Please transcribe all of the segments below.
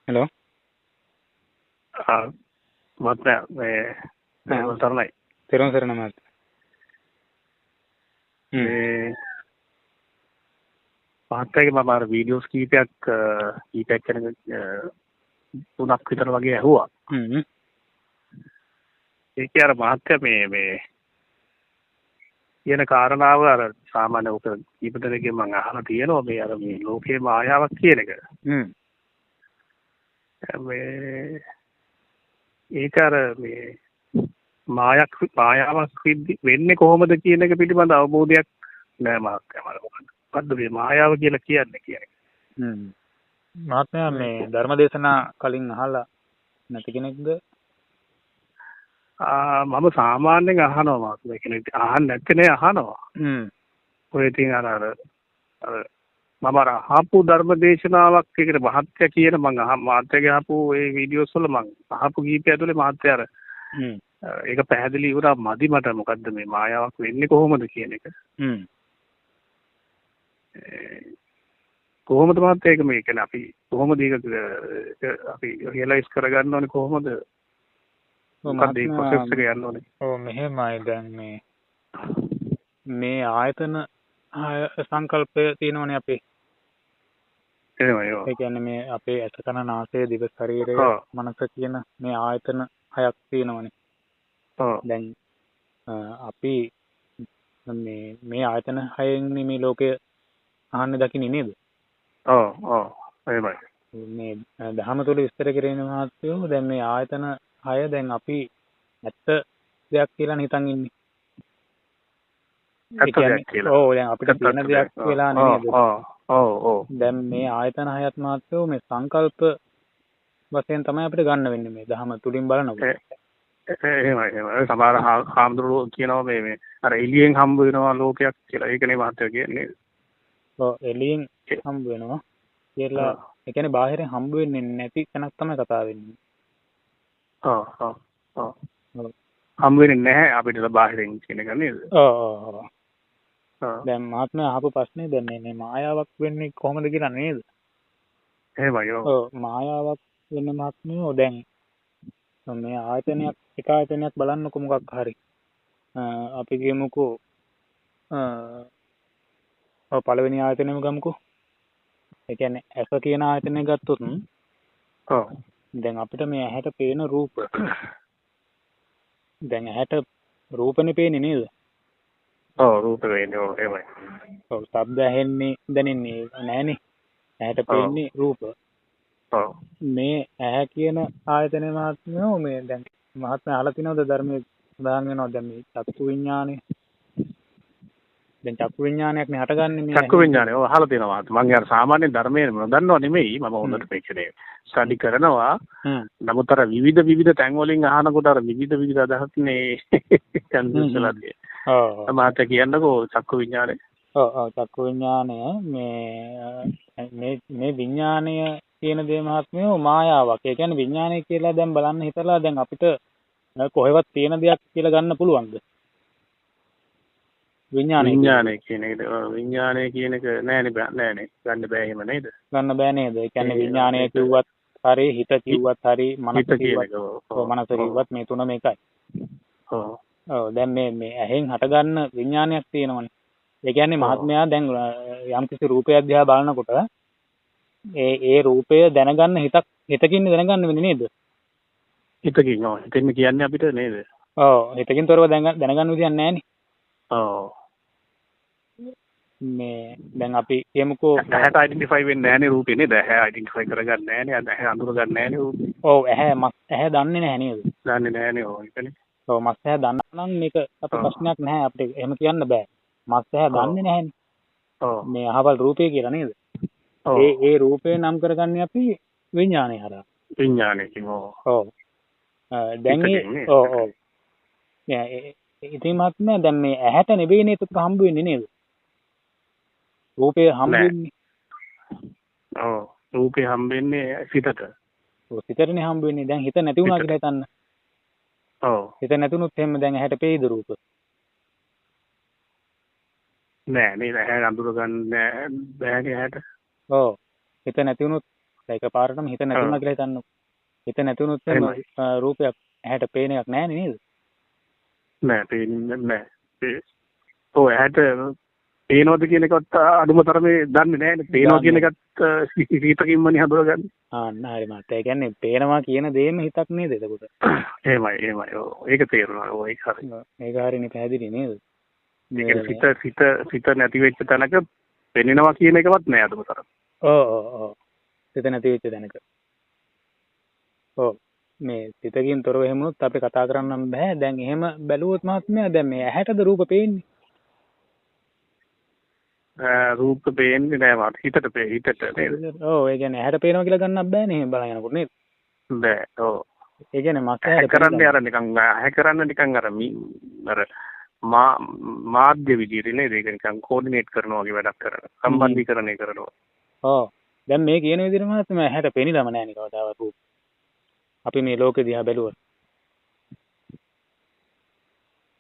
Hello. මහත්මයා මේ තෙරුවන් සරණයි. තෙරුවන් සරණයි මහත්මයා. මේ මහත්මයාගේ මම අර වීඩියෝස් කීපයක් කියන තුනක් විතර වගේ ඇහුවා. ඒකේ අර මහත්මයා මේ මේ කියන කාරණාව අර සාමාන්‍ය ඔක කීප දෙනෙක්ගෙන් මම අහලා තියෙනවා මේ අර මේ ලෝකේ මායාවක් කියන එක. මේ ඒක අර මේ මායාවක් වෙන්නේ කොහොමද කියන එක පිළිබඳ අවබෝධයක් නෑ මහත්මයා මට. මොකද්ද මේ මායාව කියලා කියන්නේ කියන එක. මහත්මයා මේ ධර්මදේශනා කලින් අහලා නැති කෙනෙක්ද? මම සාමාන්‍යයෙන් අහනවා මහත්මයා. කියන්නේ අහන්න නැත්තේ නෑ, අහනවා. ඔය ඉතින් අර අර මම අර අහපු ධර්ම දේශනාවක් ඒකට මහත්ය කියන මං මහත්යගේ අහපු ඒ වීඩියෝස් වල මං අහපු කීපය ඇතුලේ මහත්ය අර ඒක පැහැදිලි වුණා මදි මට මොකද්ද මේ මායාවක් වෙන්නේ කොහොමද කියන එක. කොහොමද මහත්ය ඒක මේ කියන්නේ අපි කොහොමද ඒක අපි රියලයිස් කරගන්න ඕනේ කොහොමද? මොකද්ද මේ ප්‍රොසෙස් එක යන්න ඕනේ? ඔව් මෙහෙමයි දැන් මේ මේ ආයතන සංකල්පය තියෙනවනේ අපේ. එහෙමයි ඔව්. ඒ කියන්නේ මේ අපේ ඇස කන නාසය දිව ශරීරය මනස කියන මේ ආයතන හයක් තියෙනවනේ. ඔව්. දැන් අපි මේ මේ ආයතන හයෙන් මේ ලෝකය අහන්නේ දකින්නේ නේද? ඔව් ඔව් එහෙමයි. මේ දහම තුළ විස්තර කරගෙන මහත්තයෝ දැන් මේ ආයතන හය දැන් අපි ඇත්ත දෙයක් කියලා හිතන් ඉන්නේ. ඇත්ත දෙයක් කියලා. ඔව් දැන් අපිට තියෙන දෙයක් වෙලා නේද? ඔව් ඔව් ඔව්. දැන් මේ ආයතන හයත් මහත්තයෝ මේ සංකල්ප වශයෙන් තමයි අපිට ගන්න වෙන්නේ මේ දහම තුලින් බලනකොට. එහෙමයි එහෙමයි. සමහර හාමුදුරුවෝ කියනවා මේ මේ අර එළියෙන් හම්බ වෙනවා ලෝකයක් කියලා. ඒකනේ මහත්තයෝ කියන්නේ. ඔව් එළියෙන් හම්බ වෙනවා කියලා. ඒ කියන්නේ බාහිරින් හම්බ වෙන්නේ නැති තැනක් තමයි කතා වෙන්නේ. ඔව් ඔව් ඔව්. හම්බ වෙන්නේ නැහැ අපිට බාහිරින් කියන එක නේද? ඔව් ඔව් ඔව්. දැන් මහත්මයා අහපු ප්‍රශ්නේ දැන් මේ මායාවක් වෙන්නේ කොහොමද කියලා නේද? එහෙමයි ඔව්. ඔව් මායාවක් වෙන්නේ මහත්මයෝ දැන් මේ ආයතනයක් එක ආයතනයක් බලන්නකො මොකක් හරි. අපි කියමුකෝ ඔව් පළවෙනි ආයතනෙම ගමුකෝ. ඒ කියන්නේ ඇස කියන ආයතනය ගත්තොත් ඔව් දැන් අපිට මේ ඇහැට පේන රූප දැන් ඇහැට රූපනේ පේන්නේ නේද? ඔව් රූප පේන්නේ ඔව් එහෙමයි. ඔව් ශබ්ද ඇහෙන්නේ දැනෙන්නේ නෑනේ. ඇහැට පේන්නේ රූප. ඔව් මේ ඇහැ කියන ආයතනය මහත්මයෝ මේ දැන් මහත්මයා අහලා තිනවද ධර්මයේ සඳහන් වෙනවා දැන් මේ චක්කු විඥානය. දැන් චක්කු විඥානයක් නේ හටගන්නේ මේ චක්කු විඥානය. ඔව් අහලා තියෙනවා මහත්මයා. මං අර සාමාන්‍ය ධර්මයේ නොදන්නව නෙමෙයි මම හොඳට මේ කියන්නේ ස්ටඩි කරනවා. නමුත් අර විවිධ විවිධ තැන් වලින් අහනකොට අර විවිධ විවිධ අදහස් නේ කන්ෆියුස් වෙලා තියෙන්නේ. ඔව් මහත්මයා කියන්නකෝ චක්කු විඥානය. ඔව් ඔව් චක්කු විඥානය මේ මේ මේ විඥානය කියන දේ මහත්මයෝ මායාවක්. ඒ කියන්නේ විඥානය කියලා දැන් බලන්න හිතලා දැන් අපිට කොහෙවත් තියෙන දෙයක් කියලා ගන්න පුළුවන්ද? විඥානය විඥානය කියන එක විඥානය කියන එක නෑනේ නෑනේ ගන්න බෑ එහෙම නේද? ගන්න බෑ නේද? ඒ කියන්නේ විඥානය කිව්වත් හරි හිත කිව්වත් හරි මනස කිව්වත් ඔව් මනස කිව්වත් මේ තුනම එකයි. ඔව් ඔව් දැන් මේ මේ ඇහෙන් හටගන්න විඥානයක් තියෙනවනේ. ඒ කියන්නේ මහත්මයා දැන් යම්කිසි රූපයක් දිහා බලනකොට ඒ ඒ රූපය දැනගන්න හිතක් හිතකින් දැනගන්න වෙන්නේ නේද? හිතකින් ඔව් හිතෙන් කියන්නේ අපිට නේද? ඔව් හිතකින් තොරව දැනගන්න විදියක් නෑනේ. ඔව් මේ දැන් අපි කියමුකෝ ඇහැට අයිඩෙන්ටිෆයි වෙන්නේ නෑනේ රූපේ නේද? ඇහැ අයිඩෙන්ටිෆයි කරගන්න නෑනේ. ඇහැ අඳුර ගන්න නෑනේ රූපේ. ඔව් ඇහැ මස් ඇහැ දන්නේ නැහැ නේද? දන්නේ නෑනේ ඔව් ඒකනේ. ඔව් මස් ඇහැ දන්නා නම් මේක අපේ ප්‍රශ්නයක් නැහැ අපිට එහෙම කියන්න බෑ. මස් ඇහැ දන්නේ නැහැනේ. ඔව් මේ අහවල් රූපේ කියලා නේද? ඔව් ඒ ඒ රූපේ නම් කරගන්නේ අපි විඥානය හරහා. විඥානයකින් ඔව්. ඔව් දැන් ඒ ඔව් ඔව් ඉතින් මහත්මයා දැන් මේ ඇහැට නෙවෙයිනේ ඒක හම්බ වෙන්නේ නේද? රූපේ හම්බ වෙන්නේ. ඔව් රූපේ හම්බ වෙන්නේ සිතට. ඔව් සිතටනේ හම්බ වෙන්නේ. දැන් හිත නැති වුණා කියලා හිතන්න. ඔව් හිත නැතුනොත් එහෙම දැන් ඇහැට පේයිද රූප? නෑ නේද ඇහැ අඳුර ගන්න බෑනේ ඇහැට. ඔව් හිත නැති වුණොත් දැන් එකපාරටම හිත නැති වුණා කියලා හිතන්නකෝ. හිත නැති වුණොත් එහෙම රූපයක් ඇහැට පේන එකක් නෑනේ නේද? නෑ පේන්නේ නෑ. ඔව් ඇහැට පේනවද කියන එකත් අඩුම තරමේ දන්නේ නෑනේ. පේනවා කියන එකත් හිතකින්මනේ හඳුනගන්නේ. ආන්න හරි මහත්තයා. ඒ කියන්නේ පේනවා කියන දේම හිතක් නේද එතකොට? එහෙමයි එහෙමයි. ඔව් ඒක තේරුණා. ඔව් ඒක හරි. ඒක හරිනේ පැහැදිලි නේද? ඒ කියන්නේ සිත සිත සිත නැති වෙච්ච තැනක පෙනෙනවා කියන එකවත් නෑ අඩුම තරම. ඔව් ඔව් ඔව්. සිත නැති වෙච්ච තැනක. ඔව් මේ සිතකින් තොරව එහෙම වුණොත් අපි කතා කරන්නම් බෑ. දැන් එහෙම බැලුවොත් මහත්මයා දැන් මේ ඇහැටද රූප පේන්නේ? රූප පේන්නේ නෑ මට හිතට හිතට නේද? ඔව් ඒ කියන්නේ ඇහැට පේනවා කියලා ගන්නත් බෑනේ එහෙම බලන් යනකොට නේද? බෑ ඔව්. ඒ කියන්නේ මස් ඇහැට කරන්නේ අර නිකන් ඇහැ කරන්න නිකන් අර අර මාධ්‍ය විදියට නේද? ඒක නිකන් කෝඩිනේට් කරනවා වගේ වැඩක් කරනවා. සම්බන්ධීකරණය කරනවා. ඔව්. දැන් මේ කියන විදිහට මහත්මයා ඇහැට පෙනිලම නෑනේ කවදාවත් රූප. අපි මේ ලෝකෙ දිහා බැලුවොත්.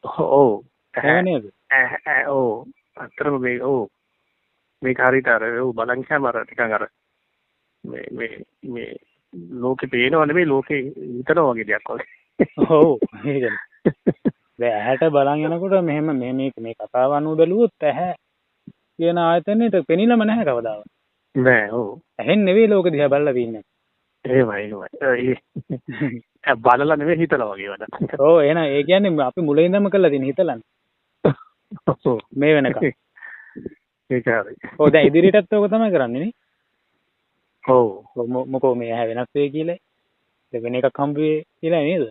ඔව්. ඇහැ නේද? ඇහැ ඔව්. අත්‍තරම මේ ඔව් මේක හරියට අර ඔව් බලන් ගියාම අර නිකන් අර මේ මේ මේ ලෝකෙ පේනව නෙමෙයි ලෝකෙ හිතනවා වගේ දෙයක් වගේ. ඔව් ඒකනේ. දැන් ඇහැට බලන් යනකොට මෙහෙම මේ මේ මේ කතාව අනුව බැලුවොත් ඇහැ කියන ආයතනෙට පෙනිලම නැහැ කවදාවත්. නෑ ඔව්. ඇහෙන් නෙවෙයි ලෝකෙ දිහා බලලා තින්නේ. එහෙමයි එහෙමයි. ඒ බලලා නෙවෙයි හිතලා වගේ වැඩක්. ඔව් එහෙනම් ඒ කියන්නේ අපි මුලින් ඉඳන්ම කරලා තියෙන හිතලානේ. ඔව් මේ වෙනකම්. ඒක හරි. ඔව් දැන් ඉදිරියටත් ඔක තමයි කරන්නේ නේ. ඔව්. මොකෝ මේ ඇහැ වෙනස් වෙයි කියලා. දැන් වෙන එකක් හම්බ වෙයි කියලා නේද?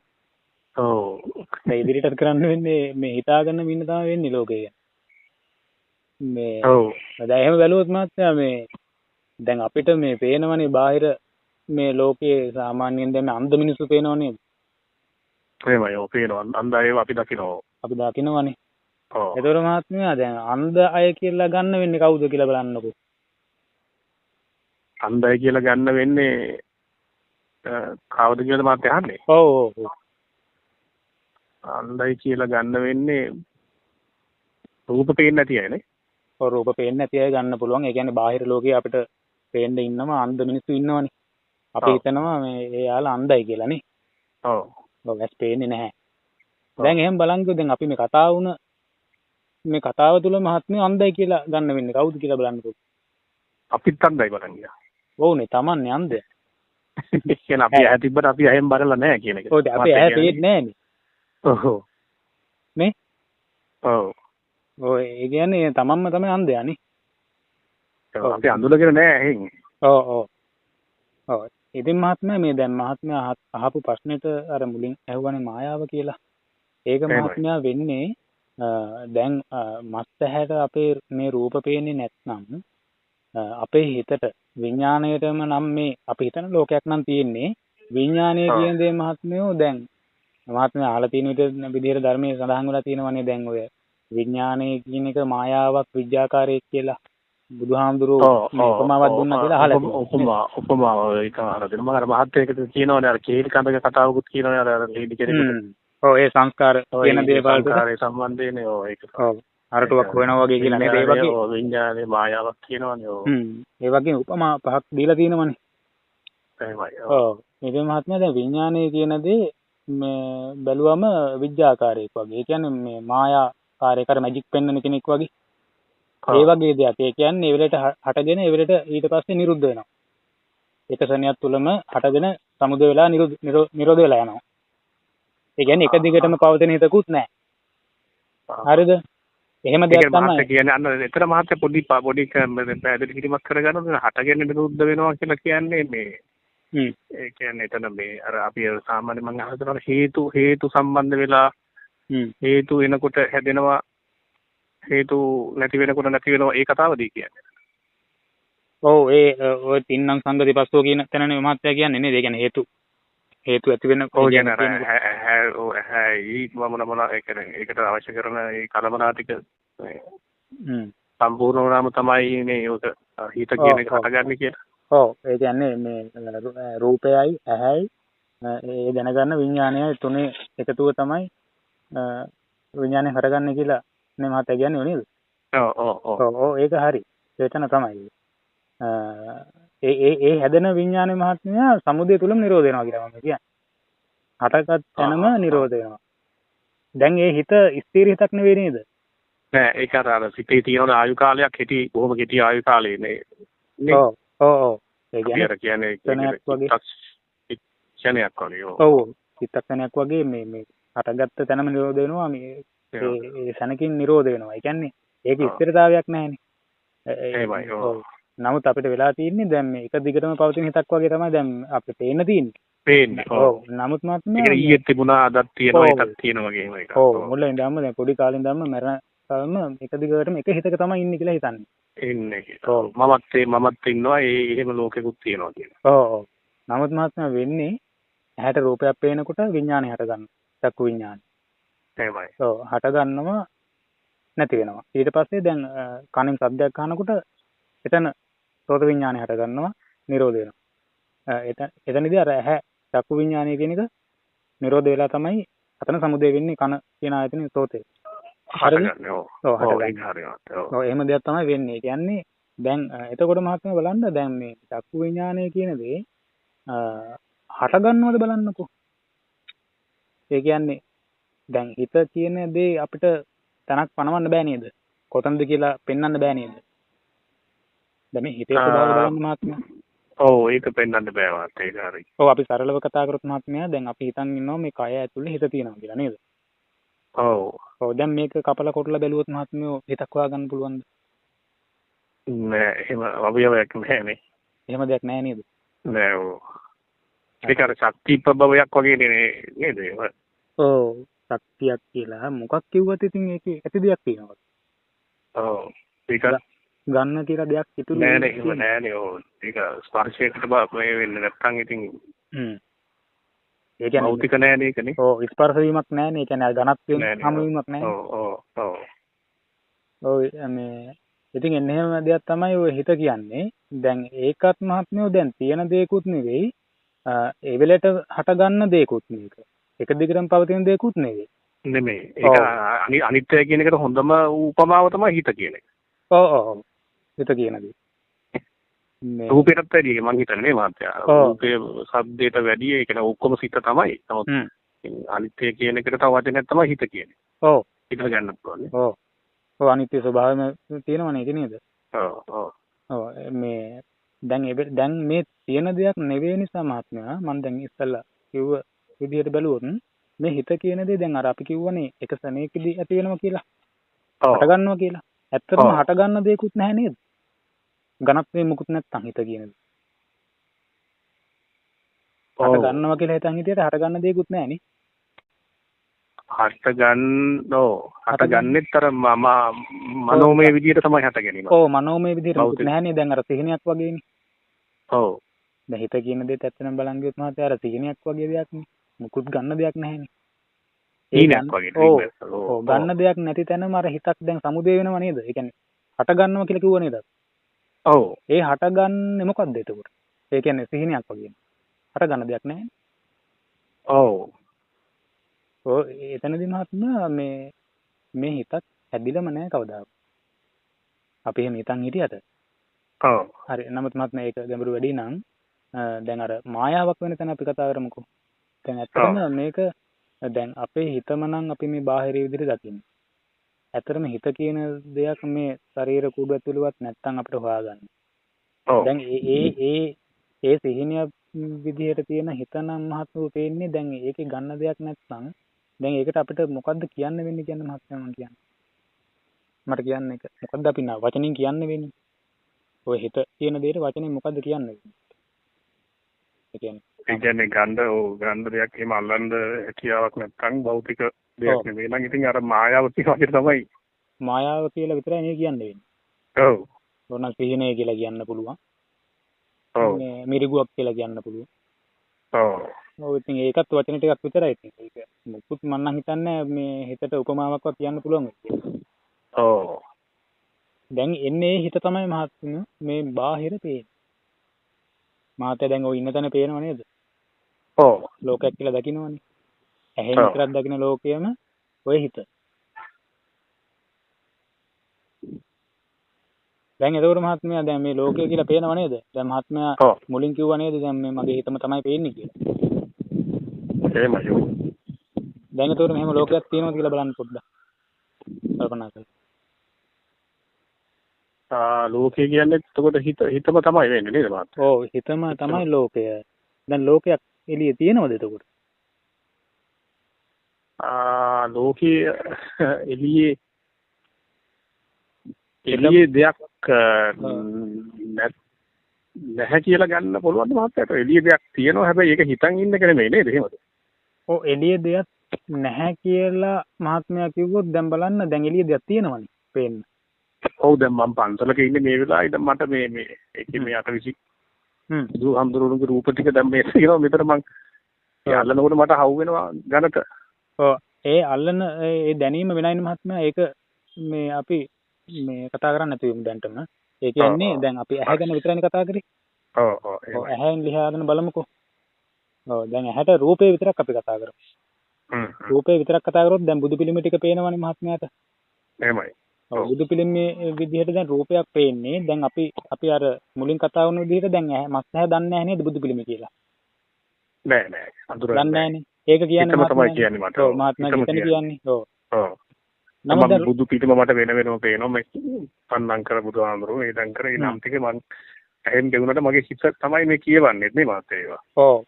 ඔව්. දැන් ඉදිරියටත් කරන්න වෙන්නේ මේ හිතාගෙන ඉන්න තමයි වෙන්නේ ලෝකේ ගැන. මේ ඔව්. දැන් එහෙම බැලුවොත් මහත්තයා මේ දැන් අපිට මේ පේනවනේ බාහිර මේ ලෝකයේ සාමාන්‍යයෙන් දැන් අන්ධ මිනිස්සු පේනව නේද? එහෙමයි ඔව් පේනවා. අන්ධ අයව අපි දකිනවා. අපි දකිනවනේ. ඔව්. ඒතකොට මහත්මයා දැන් අන්ධ අය කියලා ගන්න වෙන්නේ කවුද කියලා බලන්නකෝ. අන්ධ අය කියලා ගන්න වෙන්නේ කවුද කියලාද මහත්තයා අහන්නේ? ඔව් ඔව් ඔව්. අන්ධයි කියලා ගන්න වෙන්නේ රූප පේන්නේ නැති අය නේ? ඔව් රූප පේන්නේ නැති අය ගන්න පුළුවන්. ඒ කියන්නේ බාහිර ලෝකයේ අපිට පේන්න ඉන්නම අන්ධ මිනිස්සු ඉන්නවනේ. අපි හිතනවා මේ එයාලා අන්ධයි කියලා නේ. ඔව්. ඔව් ඇස් පේන්නේ නැහැ. දැන් එහෙම බලන්කෝ දැන් අපි මේ කතා වුණ මේ කතාව තුළ මහත්මිය අන්ධයි කියලා ගන්න වෙන්නේ කවුද කියලා බලන්නකෝ. අපිත් අන්ධයි බලන් ගියා. ඔව්නේ තමන්නේ අන්ධය. ඒ කියන්නේ අපි ඇහැ තිබ්බට අපි ඇහෙන් බලලා නැහැ කියන එක. ඔව් දැන් අපි ඇහැ පේන්නේ නැහනේ. ඔව්. නේ? ඔව්. ඔව් ඒ කියන්නේ තමන්ම තමයි අන්ධයා නේ. ඔව් අපි අඳුලගෙන නැහැ ඇහෙන්. ඔව් ඔව්. ඔව් ඉතින් මහත්මයා මේ දැන් මහත්මයා අහපු ප්‍රශ්නෙට අර මුලින් ඇහුවානේ මායාව කියලා. ඒක මහත්මයා වෙන්නේ දැන් මස් ඇහැට අපේ මේ රූප පේන්නේ නැත්නම් අපේ හිතට විඥාණයටම නම් මේ අපි හිතන ලෝකයක් නම් තියෙන්නේ විඥාණය කියන දේ මහත්මයෝ දැන් මහත්මයා අහලා තියෙන විදිහට ධර්මයේ සඳහන් වෙලා තියෙනවනේ දැන් ඔය විඥාණය කියන එක මායාවක් විද්‍යාකාරයක් කියලා බුදුහාමුදුරුවෝ උපමාවක් දුන්නා කියලා අහලා තියෙනවා. උපමාව ඒක අහලා තියෙනවා. මම අර මහත්තයෙක්ට කියනවනේ අර කේලි කඳක කතාවකුත් කියනවනේ අර අර ලේඩි කෙනෙකුට. ඔව් ඒ සංස්කාර කියන දේවල් සංස්කාරයේ සම්බන්ධයනේ. ඔව් ඒක. ඔව් අරටුවක් හොයනවා වගේ කියලා නේද? ඒ වගේ ඔව් විඥානේ මායාවක් කියනවනේ. ඔව්. ඒ වගේ උපමා පහක් දීලා තියෙනවනේ. එහෙමයි. ඔව්. ඉතින් මහත්මයා දැන් විඥානය කියන දේ මේ බැලුවම විද්‍යාකාරයෙක් වගේ. ඒ කියන්නේ මේ මායාකාරයෙක් අර මැජික් පෙන්වන කෙනෙක් වගේ. ඒ වගේ දෙයක්. ඒ කියන්නේ ඒ වෙලේට හටගෙන ඒ වෙලේට ඊට පස්සේ නිරුද්ධ වෙනවා. එක ක්ෂණයක් තුලම හටගෙන සමුද වෙලා නිරෝධ වෙලා යනවා. ඒ කියන්නේ එක දිගටම පවතින හිතකුත් නැහැ. හරිද? එහෙම දෙයක් තමයි. කියන්නේ අන්න එතන මහත්තයා පොඩි පොඩි පැහැදිලි කිරීමක් කරගන්න ඕනේ. හටගෙන නිරුද්ධ වෙනවා කියලා කියන්නේ මේ ඒ කියන්නේ එතන මේ අර අපි සාමාන්‍ය මම අහලා හේතු හේතු සම්බන්ධ වෙලා හේතු එනකොට හැදෙනවා හේතු නැති වෙනකොට නැති වෙනවා ඒ කතාවදී කියන්නේ. ඔව් ඒ ඔය තින්නම් සංගති පස්සෝ කියන තැනනේ මහත්තයා කියන්නේ නේද? ඒ කියන්නේ හේතු හේතු ඇති වෙන ඔව් කියන්නේ අර ඇහැ මොන මොන ඒ කියන්නේ ඒකට අවශ්‍ය කරන ඒ කලමනා ටික සම්පූර්ණ වුණාම තමයි මේ ඔක හිත කියන එක හටගන්නේ කියලා. ඔව් ඒ කියන්නේ මේ රූපයයි ඇහැයි ඒ දැනගන්න විඥානයයි තුනේ එකතුව තමයි විඥානය හටගන්නේ කියලා නේ මහත්තයා කියන්නේ නේද? ඔව් ඔව් ඔව්. ඔව් ඔව් ඒක හරි. එතන තමයි. ඒ ඒ ඒ හැදෙන විඥානය මහත්මයා සමුදය තුලම නිරෝධ වෙනවා කියලා මම කියන්නේ. හටගත් තැනම නිරෝධ වෙනවා. දැන් ඒ හිත ස්ථිර හිතක් නෙවෙයි නේද? නෑ, ඒක අර අර සිතේ තියෙන ආයු කාලයක් කෙටි, බොහොම කෙටි ආයු කාලේ නේ. ඔව් ඔව් ඔව්. ඒ කියන්නේ ක්ෂණයක් වගේ. ක්ෂණයක් වගේ. ඔව්. ඔව්. චිත්තක්ෂණයක් වගේ මේ මේ හටගත්ත තැනම නිරෝධ වෙනවා. මේ ඒ සැනකින් නිරෝධ වෙනවා. ඒ කියන්නේ ඒක ස්ථිරතාවයක් නැහැනේ. එහෙමයි. ඔව්. නමුත් අපිට වෙලා තියෙන්නේ දැන් මේ එක දිගටම පවතින හිතක් වගේ තමයි දැන් අපිට පේන්න තියෙන්නේ. පේන්නේ. ඔව්. නමුත් මහත්මයා ඒ ඊයේත් තිබුණා, අදත් තියෙනවා, ඒකත් තියෙනවා වගේ එහෙම එකක්. ඔව්. මුල ඉඳන්ම දැන් පොඩි කාලේ ඉඳන්ම මරණ කලම එක දිගටම එක හිතක තමයි ඉන්නේ කියලා හිතන්නේ. ඉන්නේ කියලා. ඔව්. මමත් ඉන්නවා, ඒ එහෙම ලෝකෙකුත් තියෙනවා කියලා. ඔව් ඔව්. නමුත් මහත්මයා වෙන්නේ ඇහැට රූපයක් පේනකොට විඥානය හට ගන්නවා. චක්කු විඥානය. එහෙමයි. ඔව්, හට ගන්නවා, නැති වෙනවා. ඊට පස්සේ දැන් කනින් සද්දයක් අහනකොට එතන සෝත විඥානය හට ගන්නවා, නිරෝධ වෙනවා. එතනදී අර ඇහැ චක්කු විඥානය කියන එක නිරෝධ වෙලා තමයි අතන සමුදය වෙන්නේ කන කියන ආයතනයේ සෝතේ. හරිද? ඔව්. ඔව්, හටගන්නේ. ඔව්, එහෙම දෙයක් තමයි වෙන්නේ. ඒ කියන්නේ දැන් එතකොට මහත්මයා බලන්න දැන් මේ චක්කු විඥානය කියන දේ හට ගන්නවද බලන්නකෝ. ඒ කියන්නේ දැන් හිත කියන දේ අපිට තැනක් පනවන්න බෑ නේද? කොතනද කියලා පෙන්වන්න බෑ නේද? දැන් මේ හිතේ ස්වභාවය බලන්න මහත්මයා. ඔව්, ඒක පෙන්වන්න බෑ වත්, ඒක හරි. ඔව්, අපි සරලව කතා කරොත් මහත්මයා දැන් අපි හිතන් ඉන්නවා මේ කය ඇතුලේ හිත තියෙනවා කියලා නේද? ඔව්. ඔව්, දැන් මේක කපලා කොටලා බැලුවොත් මහත්මයෝ හිතක් හොයාගන්න පුළුවන්ද? නෑ, එහෙම අවයවයක් නෑ නේ. එහෙම දෙයක් නෑ නේද? නෑ, ඔව්. ඒක අර ශක්ති ප්‍රභවයක් වගේ නේද? ඒක. ඔව්, ශක්තියක් කියලා මොකක් කිව්වත් ඉතින් ඒකේ ඇති දෙයක් තියෙනවා. ඔව්, ඒක ගන්න කියලා දෙයක් ඉතුරු නෑ නේ, එහෙම නෑ නේ. ඔව්, ඒක ස්පර්ශයකට මේ වෙන්නේ නැත්තම් ඉතින් ඒ කියන්නේ භෞතික නෑ නේ ඒකනේ. ඔව්, ස්පර්ශ වීමක් නෑ නේ. ඒ කියන්නේ අර ඝනත්වයෙන් හමු වීමක් නෑ. ඔව් ඔව් ඔව්. ඔව්, මේ ඉතින් එන්න එහෙම දෙයක් තමයි ඔය හිත කියන්නේ. දැන් ඒකත් මහත්මයෝ දැන් තියෙන දෙයක්ුත් නෙවෙයි, ඒ වෙලට හට ගන්න දෙයක්ුත් මේක. එක දිගටම පවතින දෙයක්ුත් නෙවෙයි. නෙමෙයි. ඒක අනිත්‍ය කියන එකට හොඳම උපමාව තමයි හිත කියන එක. ඔව් ඔව්. හිත කියන දේ. මේ රූපයටත් වැඩිය මං හිතන්නේ නේ මහත්තයා. රූපය ශබ්දයට වැඩිය, ඒ කියන්නේ ඔක්කොම සිත තමයි. නමුත් අනිත්‍ය කියන එකට තව වචනයක් තමයි හිත කියන්නේ. ඔව්. හිතලා ගන්න පුළුවන් නේ. ඔව්. ඔව්, අනිත්‍ය ස්වභාවයම තියෙනවනේ ඒක නේද? ඔව් ඔව්. ඔව්, මේ දැන් දැන් මේ තියෙන දෙයක් නෙවෙයි නිසා මහත්මයා මං දැන් ඉස්සෙල්ලා කිව්ව විදිහට බැලුවොත් මේ හිත කියන දේ දැන් අර අපි කිව්වනේ එක සෙනෙකදී ඇති වෙනවා කියලා. ඔව්. හට ගන්නවා කියලා. ඇත්තටම හට ගන්න දෙයක්වත් නැහැ නේද? ඝනත්වයේ මුකුත් නැත්තම් හිත කියන දේ. හට ගන්නවා කියලා හිතන් හිටියට හට ගන්න දෙයක්වත් නැහැ නේ. හට ගන්න, ඔව්, හට ගන්නෙත් අර මනෝමය විදියට තමයි හට ගැනීම. ඔව්, මනෝමය විදියට මුකුත් නැහැ නේ. දැන් අර සිහිනයක් වගේනේ. ඔව්. දැන් හිත කියන දේත් ඇත්තටම බලන් ගියොත් මහත්තයා අර සිහිනයක් වගේ දෙයක් නේ. මුකුත් ගන්න දෙයක් නැහැනේ. හීනයක් වගේ. ඔව්. ඔව්, ගන්න දෙයක් නැති තැනම අර හිතක් දැන් සමුදේ වෙනව නේද? ඒ කියන්නේ හට ගන්නවා කියලා කිව්ව නේද? ඔව්. ඒ හටගන්නේ මොකද්ද එතකොට? ඒ කියන්නේ සිහිනයක් වගේනේ. හට ගන්න දෙයක් නැහැනේ. ඔව්. ඔව්, එතනදී මහත්මයා මේ මේ හිතක් හැදිලම නැහැ කවදාවත්. අපි එහෙම හිතන් හිටියට. ඔව්. හරි. නමුත් මහත්මයා ඒක ගැඹුරු වැඩි නම් දැන් අර මායාවක් වෙන තැන අපි කතා කරමුකෝ. දැන් ඇත්තටම මේක දැන් අපේ හිතම නම් අපි මේ බාහිර විදිහට දකින්නේ. ඇත්තටම හිත කියන දෙයක් මේ ශරීර කූඩු ඇතුළේවත් නැත්තම් අපිට හොයාගන්න. ඔව්. දැන් ඒ ඒ ඒ සිහිනිය විදිහට තියෙන හිත නම් මහත්මයා පේන්නේ දැන් ඒකේ ගන්න දෙයක් නැත්තම් දැන් ඒකට අපිට මොකද්ද කියන්න වෙන්නේ කියන්න මහත්මයා මං කියන්නේ. මට කියන්න එක මොකද්ද අපි වචනින් කියන්න වෙන්නේ? ඔය හිත කියන දෙයට වචනෙන් මොකද්ද කියන්න වෙන්නේ? ඒ කියන්නේ ගන්න, ඔව්, ගන්න දෙයක් එහෙම අල්ලන්න හැකියාවක් නැත්තම් භෞතික දෙයක් නෙමෙයි නම් ඉතින් අර මායාව කියන වගේ තමයි. මායාව කියලා විතරයි නේ කියන්න වෙන්නේ. ඔව්. ඕනනම් සිහිනය කියලා කියන්න පුළුවන්. ඔව්. මේ මිරිගුවක් කියලා කියන්න පුළුවන්. ඔව්. ඔව්, ඉතින් ඒකත් වචන ටිකක් විතරයි ඉතින්. ඒක මොකුත් මං නම් හිතන්නේ මේ හිතට උපමාවක්වත් කියන්න පුළුවන් වෙයි කියලා. ඔව්. දැන් එන්නේ හිත තමයි මහත්මයා මේ බාහිර පේන්නේ. මහත්තයා දැන් ඔය ඉන්න තැන පේනව නේද? ඔව්. ලෝකයක් කියලා දකින්නවනේ. ඇහෙන් විතරක් දකින ලෝකයම ඔය හිත. දැන් එතකොට මහත්මයා දැන් මේ ලෝකය කියලා පේනව නේද? දැන් මහත්මයා මුලින් කිව්වා නේද දැන් මේ මගේ හිතම තමයි පේන්නේ කියලා. එහෙමයි. දැන් එතකොට මෙහෙම ලෝකයක් තියෙනවද කියලා බලන්න පොඩ්ඩක්. කල්පනා කරලා. ලෝකය කියන්නේ එතකොට හිතම තමයි වෙන්නේ නේද මහත්මයා? ඔව් හිතම තමයි ලෝකය. දැන් ලෝකයක් එළියේ තියෙනවද එතකොට? ලෝකයේ එළියේ එළියේ දෙයක් නැහැ කියලා ගන්න පුළුවන්ද මහත්තයාට? එළියේ දෙයක් තියෙනවා හැබැයි ඒක හිතන් ඉන්න එක නෙමෙයි නේද එහෙමද? ඔව් එළියේ දෙයක් නැහැ කියලා මහත්මයා කිව්වොත් දැන් බලන්න දැන් එළියේ දෙයක් තියෙනවනේ පේන්න. ඔව් දැන් මම පන්සලක ඉන්නේ මේ වෙලාවේ දැන් මට මේ මේ ඒකේ මේ 820 බුදුහාමුදුරුවෝගේ රූප ටික දැන් මේ කියනවා මෙතන මං ඒ අල්ලනකොට මට හවු වෙනවා ගණක. ඔව් ඒ අල්ලන ඒ දැනීම වෙනයිනේ මහත්මයා. ඒක මේ අපි මේ කතා කරන්නේ නැතුව ඉමු දැන්ටම. ඒ කියන්නේ දැන් අපි ඇහැ ගැන විතරයිනේ කතා කරේ. ඔව් ඔව් ඔව් ඇහෙන් ලියාගෙන බලමුකෝ. ඔව් දැන් ඇහැට රූපේ විතරක් අපි කතා කරමු. රූපේ විතරක් කතා කරොත් දැන් බුදු පිළිම ටික පේනවනේ මහත්මයාට. එහෙමයි. ඔව් බුදු පිළිමේ විදිහට දැන් රූපයක් පේන්නේ. දැන් අපි අපි අර මුලින් කතා වුණ විදිහට දැන් ඇහැ මස් ඇහැ දන්නේ නැහැ නේද බුදු පිළිම කියලා? නෑ නෑ අඳුරන්නේ දන්නේ නෑනේ. ඒක කියන්නේ මහත්මයා තමයි කියන්නේ මට. ඔව් මහත්මයා කියන්නේ. ඔව්. ඔව්. නමුත් බුදු පිළිම මට වෙන වෙනම පේනවා. මේ පන්නංකර බුදුහාමුදුරුවෝ ඒ දංකර ඒ නම් ටික මං ඇහෙන් දෙුණාට මගේ හිත තමයි මේ කියවන්නේ නේ මහත්තයා ඒවා. ඔව්.